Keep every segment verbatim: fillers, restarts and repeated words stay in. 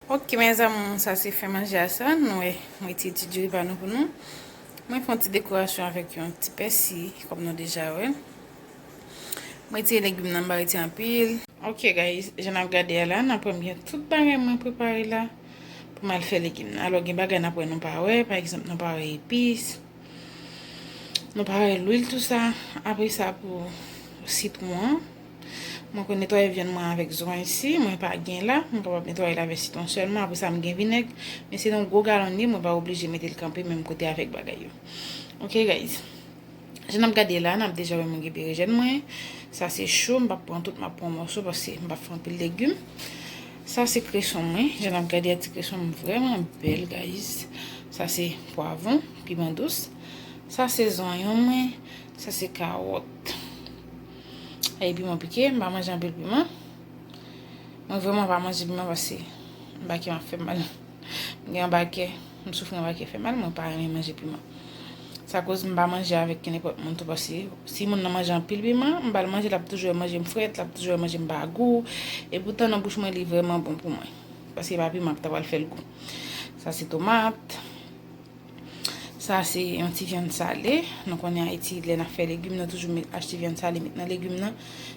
Ok, mes amours, sa se fen manje a sa. Nou wè, mwen retire ti diri pa nou pou nou. Mwen fè yon ti dekorasyon avèk yon ti pèsi, kòm nou deja wè. Mwen retire legim nan, m pa retire anpil. Ok, guys, jan n ap gade a la, n ap wè m gen tout bagay mwen prepare la pou m al fè legim nan. Alò, gen bagay n ap wè nou pa wè, pa egzanp, nou pa wè epis. Nou pa wè lwil, tou sa. Apre sa, pou sitwon an, mwen konn netwaye vyann mwen avèk zwan isi, mwen pa gen la. Mwen kapab netwaye l avèk sitwon sèlman. Apre sa, m gen vinèg. Men se yon gwo galon li, mwen pa oblije mete l kanpe menm kote avèk bagay yo. Ok, guys. Jan n ap gade la, n ap deja wè mwen gen berejèn mwen. Sa se chou, m p ap pran tout, m ap pran mòso paske m p ap fè anpil legim. Sa se kreson mwen. Jan n ap gade a, ti kreson mwen vrèman bèl, guys. Sa se pwavwon, piman dous. Sa se zonyon mwen. Sa se kawòt. Ay, piman pike, m pa manje anpil piman. Mwen vrèman pa manje piman paske m pa ke m ap fè mal. M gen anba kè, m soufri anba kè fè mal, mwen pa renmen manje piman. Sa koz m pa manje avèk nenpòt moun tou, paske si moun nan manje anpil piman, m ba l manje, l ap toujou wè manje m frèt, l ap toujou wè manje m pa gou. E poutan nan bouch mwen, li vrèman bon pou mwen. Paske e pa piman ki ta pral fè l gou. Sa se tomat. Sa se yon ti vyann sale. Nou konnen Ayiti, lè n ap fè legim, nou toujou met, achte vyann sale, met nan legim nan.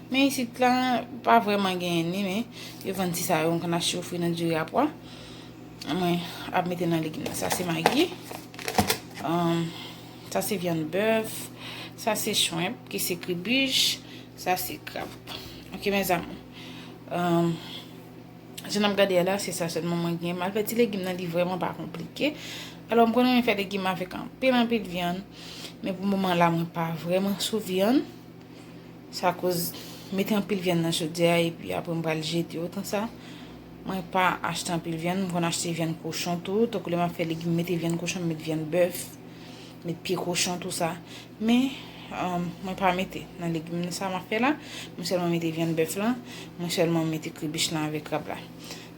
Men isit la, pa vrèman genyen ni, men yo vann ti sa yo, m konn achte yo fri nan diri a pwa. Mwen ap mete nan legim nan. Sa se magi. Ahn, sa se vyann bèf. Sa se shrimp, ki se kribich. Sa se krab. Ok, mes amours. Ahn, jan n ap gade a la, se sa sèlman mwen gen. M al fè ti legim nan, li vrèman pa konplike. Alò, m konn renmen fè legim avèk anpil, anpil vyann. Men pou moman la, mwen pa vrèman sou vyann. Sa koz mete anpil vyann nan chodyè a epi apre m pral jete yo tan sa. Mwen pa achte anpil vyann, m konn achte vyann kochon tou. Tankou lè m ap fè legim, m mete vyann kochon, m met vyann bèf, met pye kochon, tou sa. Men, um, mwen pa mete nan legim sa m ap fè la. Mwen sèlman mete vyann bèf lan, mwen sèlman mete kribich lan avèk krab la.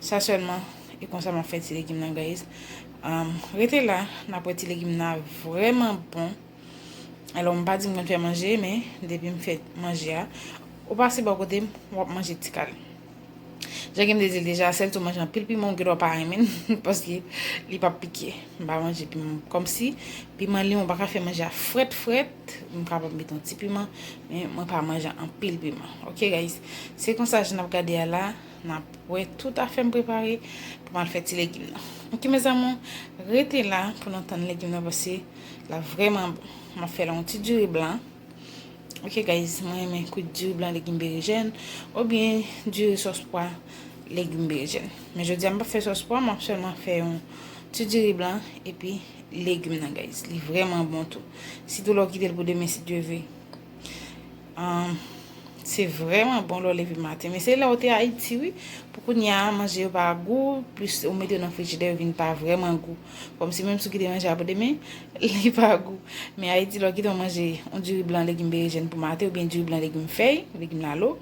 Sa sèlman, e konsa m ap fè ti legim nan, guys. Um, rete la, n ap wè ti legim nan vrèman bon. Alò, m pa di m konn fè manje, men depi m fè manje a, ou pase bò kote m, w ap manje ti kal. Jan ke m te di l deja, sèl si w manje anpil piman, ou gendwa pa renmen l, paske li p ap pike. M pa manje piman. Kòmsi, piman li, mwen pa ka fè manje a frèt, frèt. M kapab mete yon ti piman, men mwen pa manje anpil piman. Ok, guys? Se konsa, jan n ap gade a la, n ap wè tout afè m prepare pou m al fè ti legim nan. Ok, mes amours, rete la pou nou tann legim nan, paske l ap vrèman bon. M ap fè la yon ti diri blan. Ok, guys, mwen renmen kwit diri blan, legim, berejèn, oubyen diri sòs pwa, legim, berejèn. Men jodi a, m p ap fè sòs pwa, m ap sèlman fè yon ti diri blan epi legim nan, guys. Li vrèman bon tou. Sitou lè w kite l pou demen, si Dye vle. Ahn, se vrèman bon lè w leve maten. Men se lè w te Ayiti, wi. Pou kounye a, manje yo pa gou, plis ou mete yo nan frijidè, yo vin pa vrèman gou. Kòmsi menm si w kite manje a pou demen, li pa gou. Men Ayiti, lè w kite yon manje, yon diri blan, legim, berejèn pou maten, oubyen diri blan, legim, fèy, legim, lalo,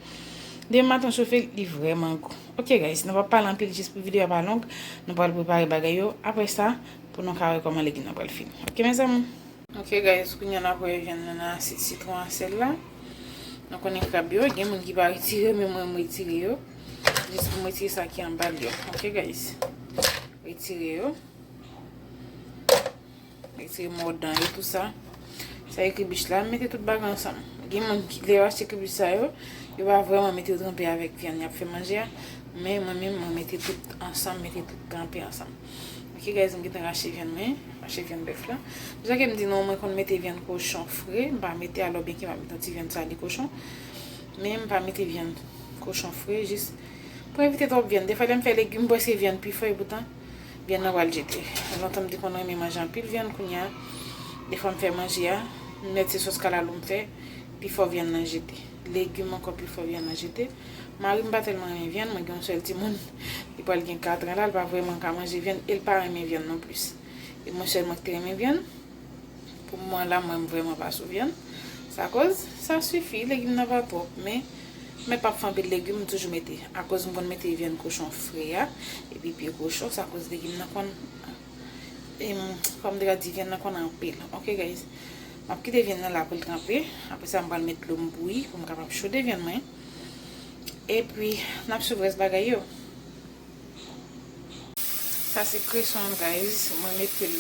demen maten w chofe l, li vrèman gou. Ok, guys, nou p ap pale anpil jis pou videyo a pa long. Nou pral prepare bagay yo. Apre sa, pou nou ka wè kòman legim nan pral fini. Ok, mes amours? Ok, guys, kounye a n ap wè vyann nan nan asid sitwon a sèl la. Nou konnen krab yo, gen moun ki pa retire, men mwen, m retire yo. Jis pou m retire sa ki anba l yo. Ok, guys. Retire yo. Retire mòdan yo, tou sa. Sa e kribich la, m mete tout bagay ansanm. Gen moun ki, lè yo achte kribich sa yo, yo pa vrèman mete yo tranpe avèk vyann y ap fè manje a. Men mwen menm, mwen mete tout ansanm, mete tout tranpe ansanm. Ok, guys, m gentan rache vyann mwen, rache vyann bèf la. Jan ke m di nou, mwen konn mete vyann kochon fre, m pa mete, alò byen ke m ap mete yon ti vyann sale kochon. Men m pa mete vyann kochon fre, jis pou evite twòp vyann. Defwa lè m fè legim, m panse vyann pi fò, epoutan vyann nan pral jete. Lontan m te konn renmen manje anpil vyann, kounye a, defwa m fè manje a, m mèt se sòs kalalou m fè, pi fò vyann nan jete. Legim ankò pi fò vyann nan jete. Mari m pa tèlman renmen vyann, mwen gen yon sèl timoun, li pral gen katran la, li pa vrèman ka manje vyann, e l pa renmen vyann non plis. E mwen sèlman ki te renmen vyann. Pou moman la, mwen, m vrèman pa sou vyann. Sa koz, sa sifi, legim nan pa twòp, men, men p ap fè anpil legim, m toujou mete. Akoz m konn mete vyann kochon fre a, epi pye kochon, sa koz legim nan konn, em, kòm m te ka di, vyann nan konn anpil. Ok, guys. M ap kite vyann nan la pou l tranpe. Apre sa, m pral met dlo m bouyi pou m kapab chode vyann mwen. Epi, n ap swiv rès bagay yo. Sa se kreson, guys. Mwen mete l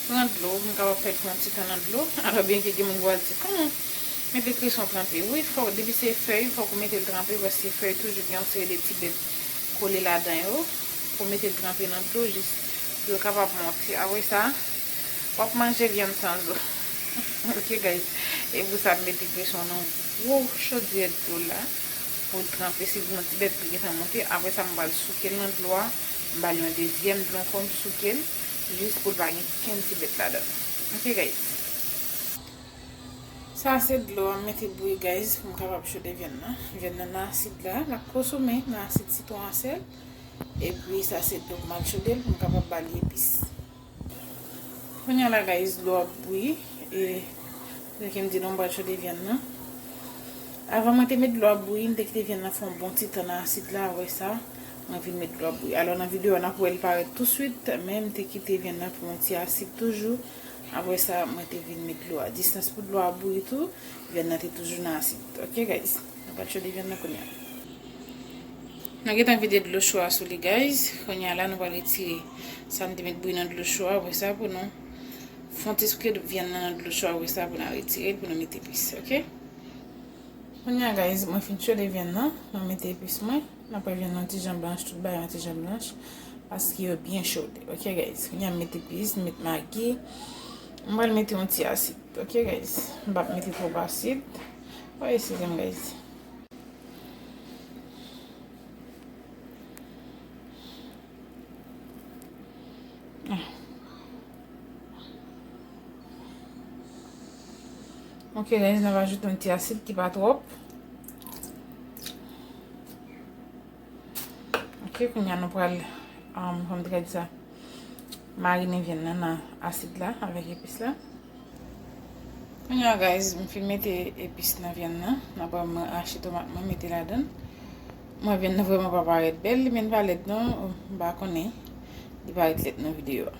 pran dlo, m kapab fè l pran ti tan nan dlo. Alò, byenke gen moun ki va di, "Kòman mete kreson pran dlo?" Wi, fò, depi se fèy, fòk ou mete l tranpe, paske fèy toujou gen yon seri de ti bèt kole ladan yo. Pou mete l tranpe nan dlo, jis pou yo kapab monte. Apre sa, w ap manje vyann san zo. Ok, guys. E pou sa, m mete kreson nan gwo chodyè dlo la. Pou l tranpe, si gen yon ti bèt ki gentan monte, apre sa, m pral souke l nan dlo a, m ba l yon dezyèm dlo ankò, m souke l, jis pou l pa gen kenn ti bèt ladan l. Ok, guys. Sa se dlo a, m mete bouyi, guys, pou m kapab chode vyann nan. Vyann nan nan asid la, l ap konsome nan asid sitwon a sèl. Epi sa se dlo m al chode l pou m kapab ba li epis. Kounye a la, guys, dlo ap bouyi. E, jan ke m di nou, m pral chode vyann nan. Avan mwen te met dlo ap bouyi, m te kite vyann nan fè yon bon ti tan nan asid la, apre sa, mwen vin met dlo ap bouyi. Alò, nan videyo a, n ap wè l parèt touswit, men m te kite vyann nan pou yon ti asid toujou. Apre sa, mwen te vin met dlo a. Distans pou dlo a bouyi tou, vyann nan te toujou nan asid. Ok, guys? Nou pral chode vyann nan kounye a. Nou gentan vide dlo cho a sou li, guys. Kounye a la, nou pral retire sa n te met bouyi nan dlo cho a. Apre sa, pou nou fè yon ti souke vyann nan nan dlo cho a. Apre sa, pou n al retire l, pou nou mete epis, ok? Kounye a, guys, mwen fin chode vyann nan. Mwen mete epis mwen. N ap wè vyann nan yon ti jan blanch, tout bagay yon ti jan blanch. Paske yo byen chode. Ok, guys. Kounye a, m mete epis, m met magi. M pral mete yon ti asid. Ok, guys. M p ap mete twòp asid. Woy, eskize m, guys. Ok, guys, n ap ajoute yon ti asid ki pa twòp. Ok, kounye a nou pral, um, kòman m te ka di sa? Marine vyann nan nan asid la avèk epis la. Kounye a, guys, m fin mete epis nan vyann nan. N ap wè mwen rache tomat mwen, mete ladan l. Mwen vyann nan vrèman pa parèt bèl, men l pa lèd non. M pa konnen. Li parèt lèd nan videyo a.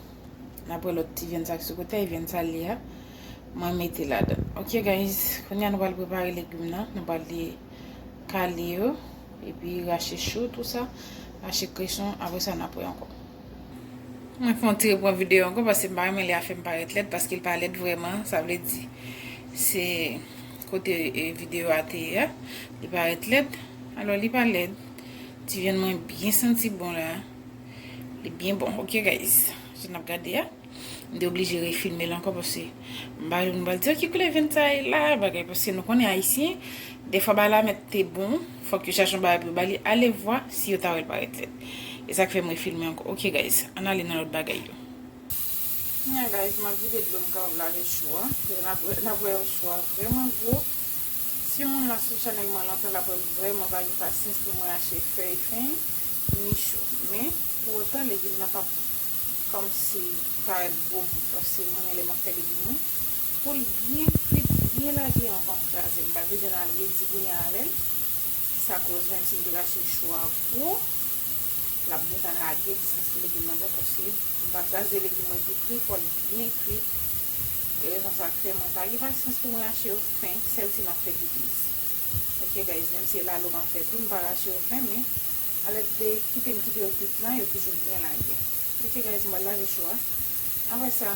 N ap wè lòt ti vyann sa ki sou kote a, e vyann sa l ye a. Mwen mete ladan. Ok, guys, kounye a nou pral prepare legim nan. Nou pral li kale yo. Epi rache chou, tou sa. Rache kreson, apre sa n ap wè ankò. Mwen fè yon ti repran videyo ankò paske m pa renmen lè a fè m parèt lèd, paske l pa lèd vrèman. Sa vle di, se kote, e, videyo a te ye a, li parèt lèd. Alò, li pa lèd. Ti vyann mwen byen santi bon la. Li byen bon. Ok, guys. Jan n ap gade a. M te oblije refilme l ankò paske m pa vle moun pral di, "Oh, ki koulè vyann sa ye la?" Bagay, paske nou konnen Ayisyen, defwa bagay la mèt te bon, fòk yo chache yon bagay pou yo ba li alevwa si yo ta wè l parèt lèd. E sa k fè m refilme ankò. Ok, guys, ann ale nan lòt bagay yo. Kounye a, guys, m ap vide dlo m kapab lave chou a. N ap wè, n ap wè chou a vrèman gwo. Si moun la sou chanèl mwen lontan, l ap wè m vrèman pa gen pasyans pou mwen rache fèy fen ni chou. Men, pou otan, legim nan p ap kòmsi parèt gwo bout, paske mwen renmen lè m ap fè legim mwen, pou l byen kwit, byen lage anvan m kraze l. M pa bezwen al redi goumen avè l. Sa koz, menm si m te rache chou a gwo, l ap gentan lage, distans pou legim nan bon, paske m pa kraze legim mwen tou kri, fò l byen kwit. E rezon sa k fè mwen pa gen pasyans pou mwen rache yo fen, sèl si m ap fè difiz. Ok, guys, menm si e lalo m ap fè tou, m pa rache yo fen, men alèd de kite m kite yo kwit lan, yo toujou byen lage. Ok, guys, m pral lave chou a. Apre sa,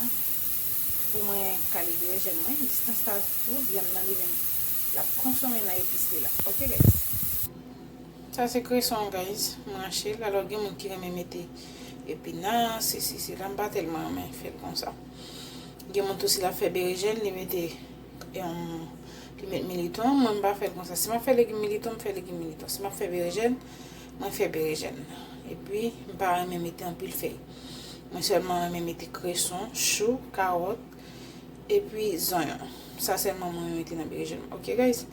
pou mwen kale berejèn mwen, distans sa tou, vyann nan li menm, l ap konsome nan epis li la. Ok, guys. Sa se kreson, guys, m rache l. Alò, gen moun ki renmen mete epinas, sesi, sela. M pa tèlman renmen fè l konsa. Gen moun tou, si l ap fè berejèn, li mete, em, li met militon. Mwen, m pa fè l konsa. Si m ap fè legim militon, m fè legim militon. Si m ap fè berejèn, mwen fè berejèn. Epi, m pa renmen mete anpil fèy. Mwen sèlman renmen mete kreson, chou, kawòt, epi zonyon. Sa sèlman mwen mete nan berejèn mwen. Ok, guys?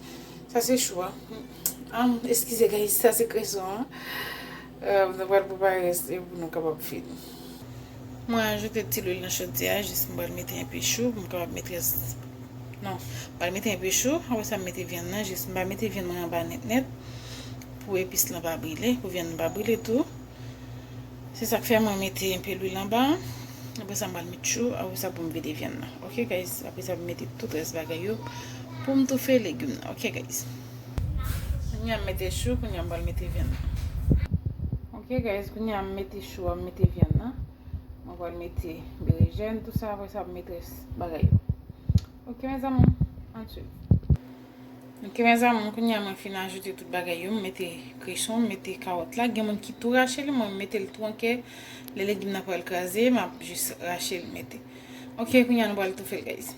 Sa se chou a. Ah, eskize, guys, sa se kreson an. Euh, nou pral prepare rès yo pou nou kapab fini. Mwen ajoute ti lwil nan chodyè a, jis m pral mete enpe chou, pou m kapab mete rès. Non, m pral mete enpe chou, apre sa m mete vyann nan, jis m pa mete vyann mwen anba nèt nèt, pou epis lan pa brile, pou vyann nan pa brile tou. Se sa k fè mwen mete enpe lwil anba. Apre sa, m pral met chou. Apre sa, pou m vide vyann nan. Ok, guys? Apre sa, pou m mete tout rès bagay yo. Pou m toufe legim nan. Ok, guys? Kounye a, m mete chou. Kounye a, m pral mete vyann nan. Ok guys, kounye a m mete chou a, m mete vyann nan. Mwen pral mete berejèn, tou sa, apre sa m mete rès bagay yo. Ok mes amours, ann swiv. Ok mes amours, kounye a mwen fin ajoute tout bagay yo, m mete kreson, m mete kawòt la. Gen moun ki tou rache li, mwen m mete l tou an kè. Lè legim nan pral kraze, m ap jis rache l mete. Ok, kounye a nou pral toufe l guys.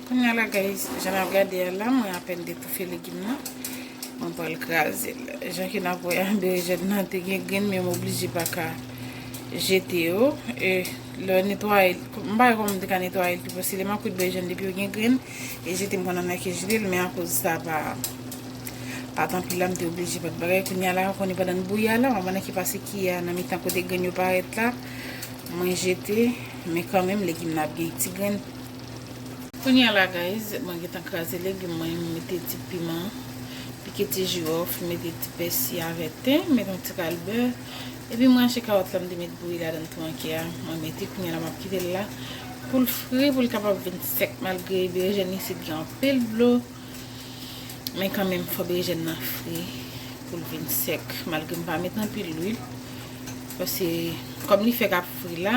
Kounye a la guys, jan n ap gade a la, mwen apèn detoufe legim nan. Mwen pral kraze l. Jan ke n ap wè a, berejèn nan te gen grenn, men m oblije pa ka jete yo. E lè w netwaye l, m pa wè kòman m te ka netwaye l tou, paske lè m ap kwit berejèn, depi yo gen grenn, e jete m konn annik jete l, men akoz sa pa, pa tanpi la, m te oblije pa t bagay. Kounye a la, ou konnen pandan n bouyi a la, m ap annik pase kiyè a nan mitan kote grenn yo parèt la, mwen jete, men kanmenm, legim nan ap gen ti grenn. Kounye a la, guys, mwen gentan kraze legim mwen, m mete ti piman, pike ti jiwòf, mete ti pèsi avè ten, mete yon ti kal bè. Epi mwen rache kawòt la, m te met bouyi ladan l tou an kè a. Mwen mete, kounye a la, m ap kite l la pou l fri, pou l kapab vin sèk, malgre berejèn isit gen anpil dlo. Men kanmenm, fò berejèn nan fri pou l vin sèk, malgre m pa met anpil lwil. Paske, kòm li fèk ap fri la,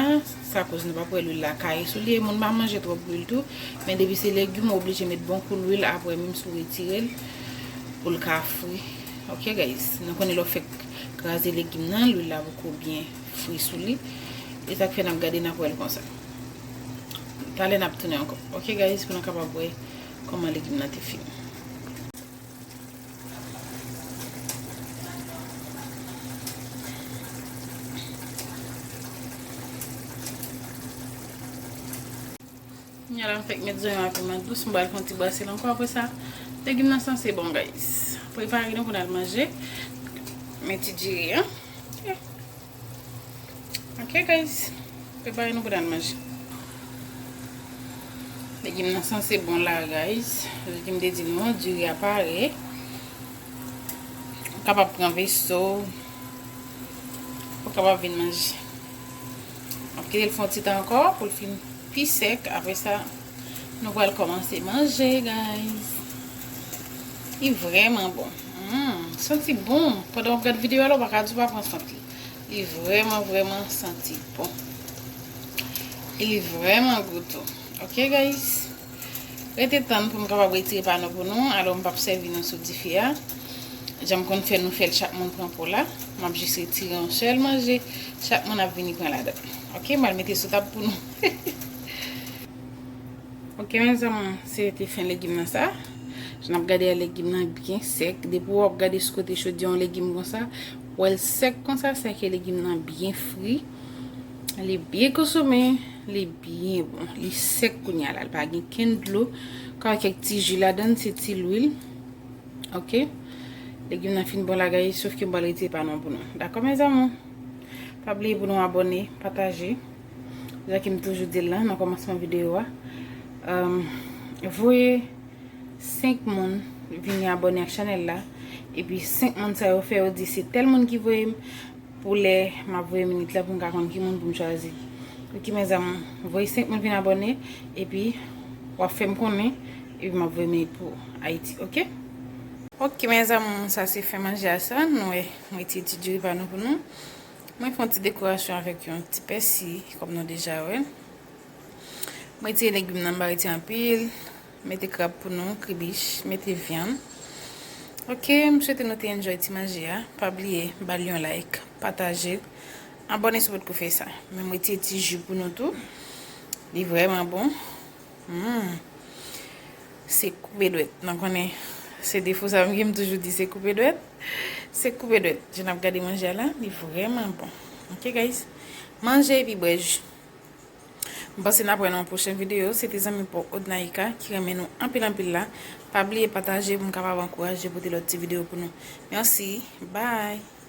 sa koz nou p ap wè lwil la kaye sou li. E moun pa manje twòp lwil tou, men depi se legim, ou oblije met bon kou lwil, apre menm si w retire l, pou l ka fri. Ok, guys? Nou konnen lè w fèk kraze legim nan, lwil la poko byen fri sou li. E sa k fè n ap gade, n ap wè l konsa. Talè n ap tounen ankò. Ok, guys, pou nou kapab wè kòman legim nan te fini. Kounye a la, m fèk met zonyon ak piman dous, m pral fè yon ti brase l ankò. Apre sa, legim nan sanse bon, guys. Prepare nou pou n al manje. Men ti diri an. Ok, guys. Prepare nou pou n al manje. Legim nan sanse bon la, guys. Jan m te di nou, diri a pare. Ou kapab pran veso. Ou kapab vin manje. M ap kite l fè yon ti tan ankò pou l fin pi sèk. Apre sa, nou pral kòmanse manje, guys. Li vrèman bon. Mm, santi bon. Pandan w ap gad videyo a la, ou pa ka di w pa pran sant li. Li vrèman, vrèman santi bon. E li vrèman gou tou. Ok, guys? Rete tann pou m kapab retire pa nou pou nou. Alò, m p ap sèvi nou sou dife a. Jan m konn fè, nou fè l, chak moun pran po la. M ap jis retire yon sèl manje. Chak moun ap vini pran ladan. Ok, m al mete sou tab pou nou. Ok, mes amours, se te fen legim nan sa. Jan n ap gade a, legim nan byen sèk. Depi w ap gade sou kote chodye yon legim konsa, w wè l sèk konsa, sèke legim nan byen fri. Li byen konsome, li byen bon. Li sèk kounye a la, li pa gen kenn dlo. Ka wè kèk ti ji ladan l, se ti lwil. Ok? Legim nan fin bon la, guys, sof ke m pral retire pa nou pou nou. Dakò, mes amours? Pa bliye pou nou abòne, pataje. Jan ke m toujou di l la nan kòmansman videyo a. Em, voye senk moun vini abòne ak chanèl la. Epi senk moun sa yo fè yo di se tèl moun ki voye m pou lè m ap voye minit la pou m ka konn ki moun pou m chwazi. Ok, mes amours, voye senk moun vin abòne, epi w ap fè m konnen, epi m ap voye minit pou Ayiti, ok? Ok, mes amours, sa se fen manje a sa. Nou wè, mwen retire ti diri pa nou pou nou. Mwen fè yon ti dekorasyon avèk yon ti pèsi, kòm nou deja wè. Mwen retire legim nan, m pa retire anpil. Mete krab pou nou, kribich, mete vyann. Ok, m swete nou te enjoy ti manje a. Pa bliye, ba l yon like, pataje l, abòne si w potko fè sa. Men m retire ti ji pou nou tou. Li vrèman bon. Hmm. Se koupe dwèt. Nou konnen se defo sa menm ke m toujou di, se koupe dwèt. Se koupe dwèt. Jan n ap gade manje a la, li vrèman bon. Ok, guys? Manje epi bwè ji. M panse n ap wè nan yon pwochen videyo. Se te zanmi pa w Odnaïka ki renmen nou anpil, anpil la. Pa bliye pataje pou m kapab ankouraje pote lòt ti videyo pou nou. Mèsi. Bye.